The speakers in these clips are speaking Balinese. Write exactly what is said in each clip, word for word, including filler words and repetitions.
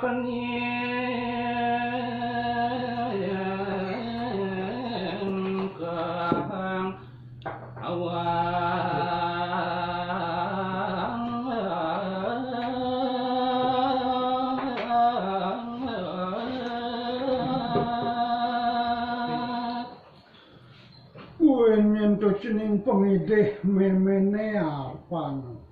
Nyengkang awang. Buin nyentuh cening pengidih méméné apang.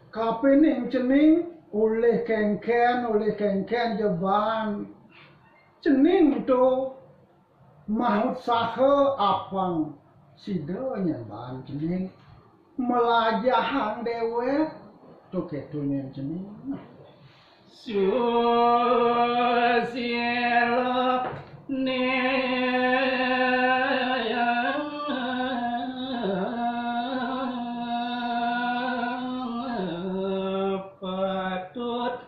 Kapining cening ulih kéngkén, ulih kéngkén ja baan. Cening to mautsaha apang sida nyen baan cening. Mlajahang déwék to kéto nyen cening. Susila né patut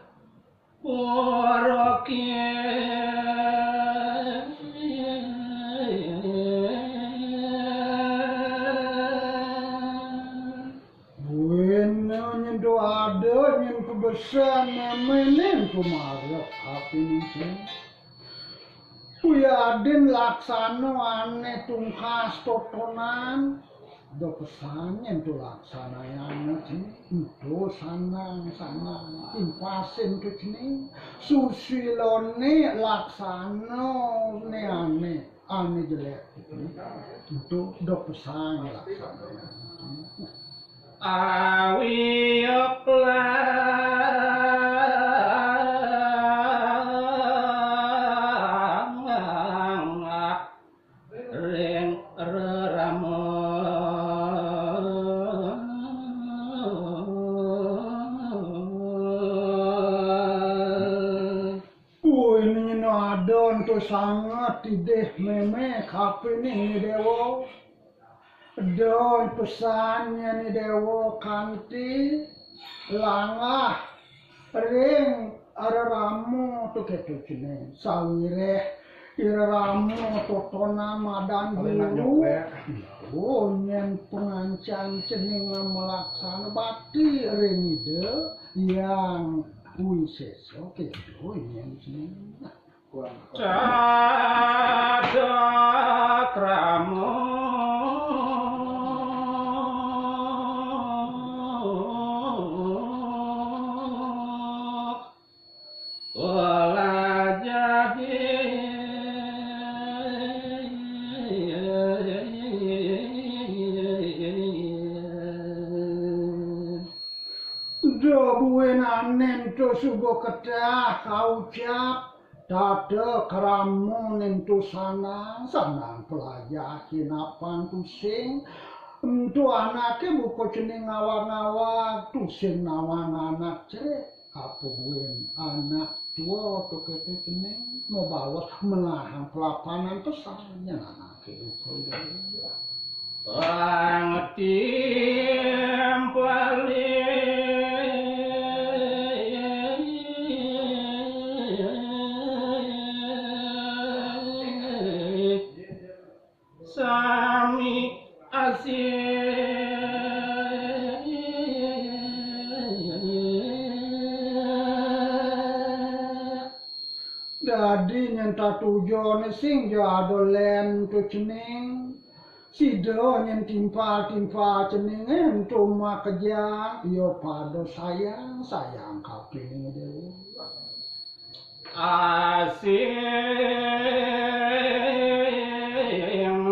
porokin. Buin nyen to ada nyen pabesen méméné to marep apining cening. Wiadin laksana ané tungkas totonan, da pesan nyen to laksanayang cening, ento sandang-sandang timpasin to cening, susilané laksanané ané, ané jelék cening, ento da pesan laksanayang. Awi yoklang ring rerama. Buin nyen ada ento sanget idih mémé kapining Déwa. Da pesan nyen Déwa kanti langgah ring rerama to kéto cening. Sawiréh i rerama totonan madan juru. Oh, nyen pangancan cening malaksana bakti ring Ida Hyang Wisésa kéto nyen cening. Cakra Da buin ané ento suba ketah kaucap, tata krama né ento sandang, sandang pelajahin apang tusing. Ento anaké buka cening ngawag-ngawag, tusing nawang anak cerik. Apa buin anak tua to kéto cening, mabaos melahang pelapanan pesan nyen anaké buka. Pang timpalih sami asih. Dadi nyen tatujoné sing ja ada lén to cening. Sida nyen timpal-timpal ceningé ento makejang, ya pada sayang-sayang kapining Déwa. Asing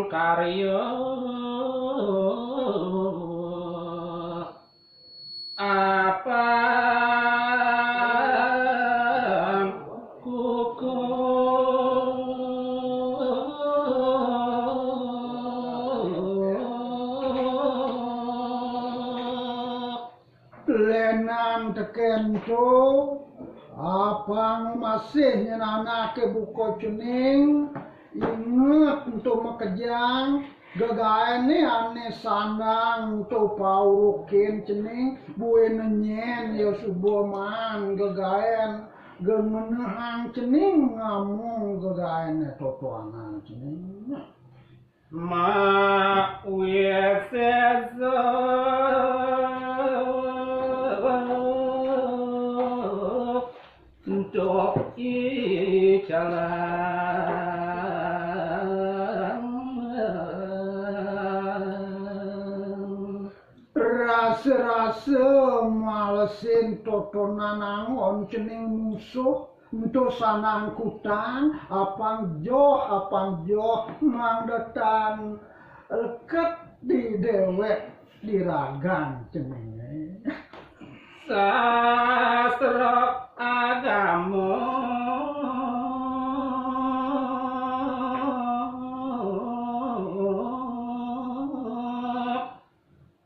karya apang kukuh. Lénan tekén to, apang masih nyen anaké buka cening, inget ento makejang, gegaéné ané sandang ento paurukin cening, buin nyen ya suba maan gegaén, ngenehang cening ngamong gegaéné totoanan cening. Mak Wisésa, ento malesin totonan anggon cening musuh, ento sanang kutang, apang joh, apang joh, mangdetan leket di dewek di ragan ceningé. Sastra agama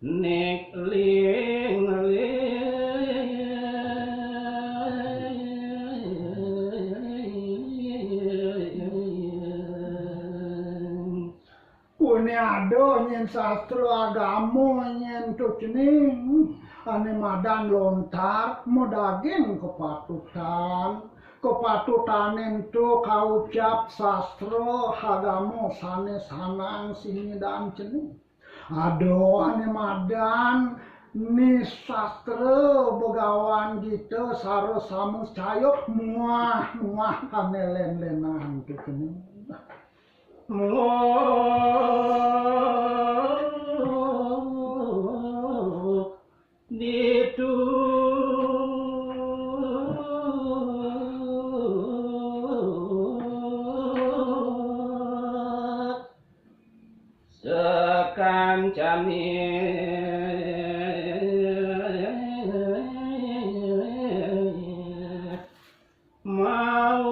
nik ling ling. Kuné ada nyén sastra agama nyén to cening. Ané madan lontar madaging kepatutan. Kepatutané ento kaucap sastra agama sané sanang singidan cening. Ada ané madan ni sastra Begawan Gita sara sama caya muah-muah ané lén-lénan to cening. Muah ditu sekancani mau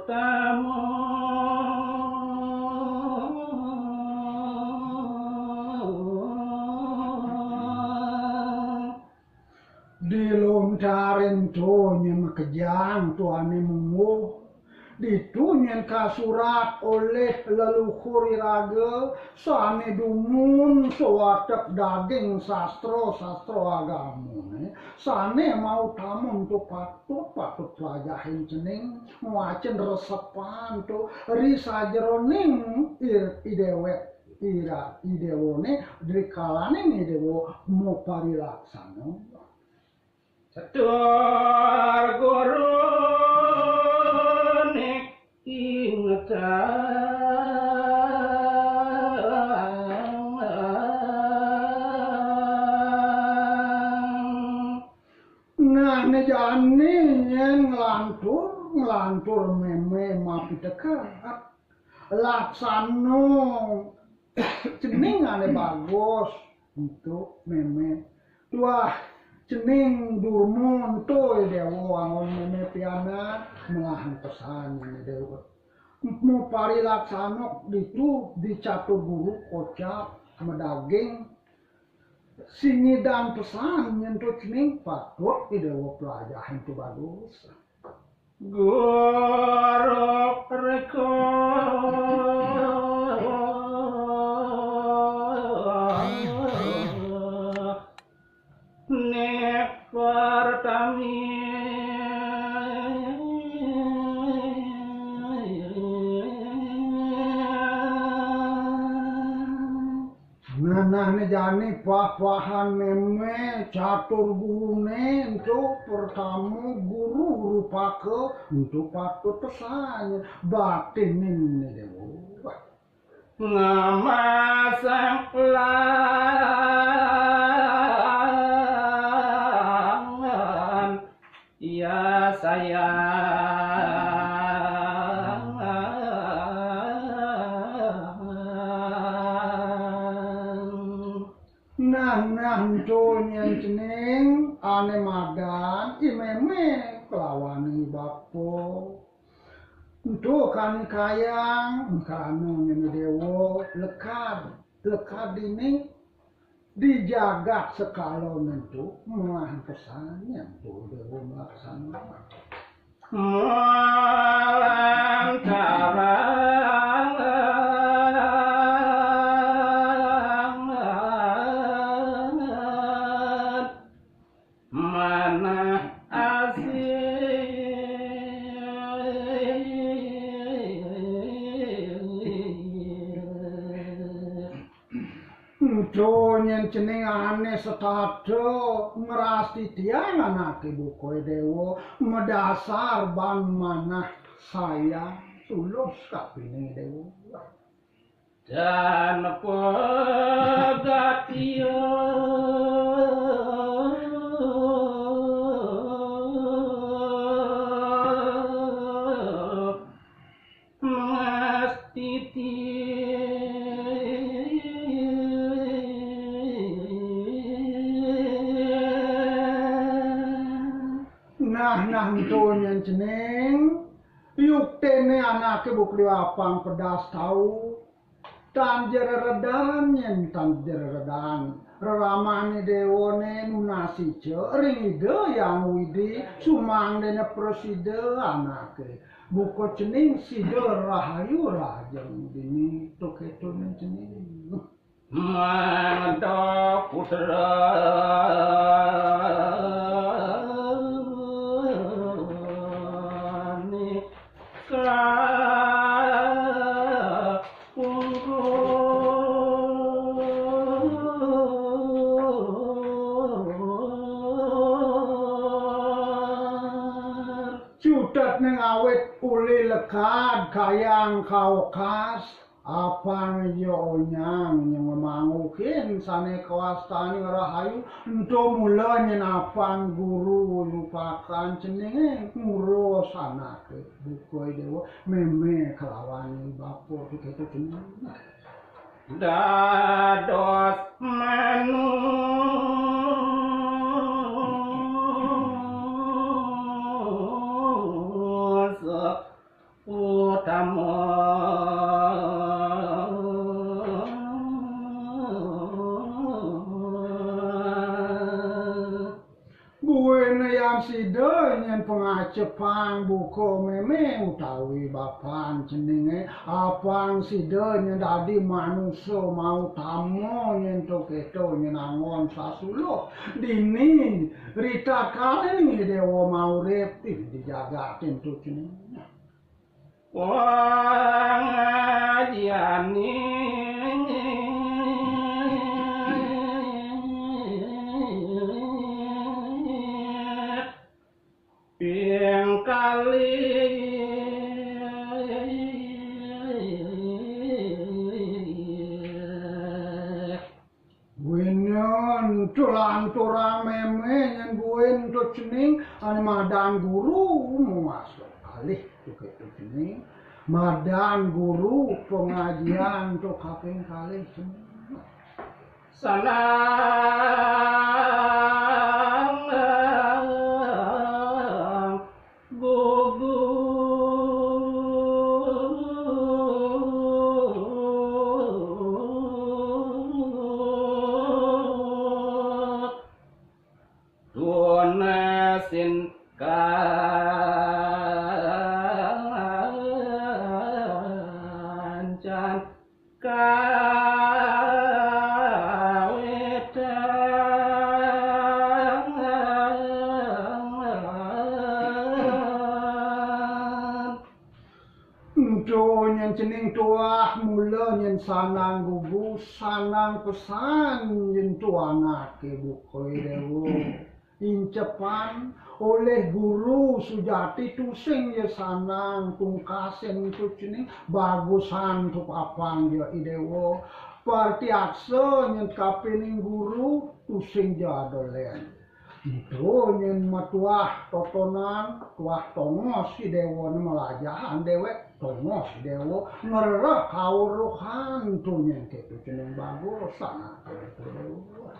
tamu. Di lontar ento nyén makejang to ané mungguh. Ditu nyén kasurat olih leluhur iraga sané dumun sawatek daging sastra-sastra agamané, sané mautama ento patut, patut pelajahin cening, ngwacén resepan to ri sajeroning i-, idéwék ira-, idéwané, drikalané idéwa maparilaksana. Setur guru nik ingetang. Nah, né jani nyén nglantur, nglantur mémé mapiteket. Laksana cening ané bagus ento mémé. Tuah cening durma ento Déwa anggon mémé pianak, melahan pesan Déwa. Maparilaksana ditu di catur guru kocap madaging singidan pesan nyén to cening patut Déwa pelajahin to bagus. Guru reka nek pertami. Nah, nah, né jani pah-pahan mémé catur guruné ento pertama guru rupaka ento patut pesan batin né Déwa. Ngamasang langan ya sayang. Nah, nah, ento nyén cening ané madan i mémé kelawan i bapa. Ento kani kayang, engkana nyén Déwa lekad, lekad dini di jagat sekala nento melahan pesan nyén to Déwa melaksana. Malantaran manah asih. Ento nyén cening ané setata ngrastitiang anaké buka Déwa madasar ban manah sayang tulus kapining Déwa. Dan pegatio mengastiti. Nah, nah, ento nyen cening, yukténé anaké buka dua apang pedas tau, tan jereredan nyen tan jereredan. Reramane déwané nunasica ring Ida Hyang Widi, sumangdéné prasida anaké. Buka cening sida rahayu rahajeng dini, to kéto nyen cening. Mangda putrane kapungkur. Cutet ning awit uli lekad kayang kaokas. Apang ya onyang nyemanguhin sané kawastanin rahayu, ento mula nyen apang guru lupakan ceningé ngurus anaké. Buka déwa mémé kalawan bapa kéto cening. Dados manusa utama. Buin yan sida nyen pangacepang buka mémé utawi bapan ceningé, apang sida nyen dadi manusa mautama nyen to kéto nyen anggon sasuluh. Dini ritatkala ni déwa maurip di jagaté to cening. Pangajiané ping kalih. Buin nyen to lanturang mémé nyen buin to cening ané madan guru mawasa kalih to kéto cening. Madan guru pangajian to kaping kalih cening. Sanang gugu. Tunasin kancan kawetan. Ento nyen cening tuah mula nyen sanang gugu, sanang pesan nyen to anaké buka déwa. Incepan olih guru sujati tusing ja sanang tungkasin to cening bagusan to apang ja i déwa. Partiaksa nyen kapining guru tusing ja ada lén. Ento nyen matuah totonan, tuah tongos i déwa né malajahan déwék, tongos i déwa ngrereh kawruhan to nyen kéto cening bagusan to déwa.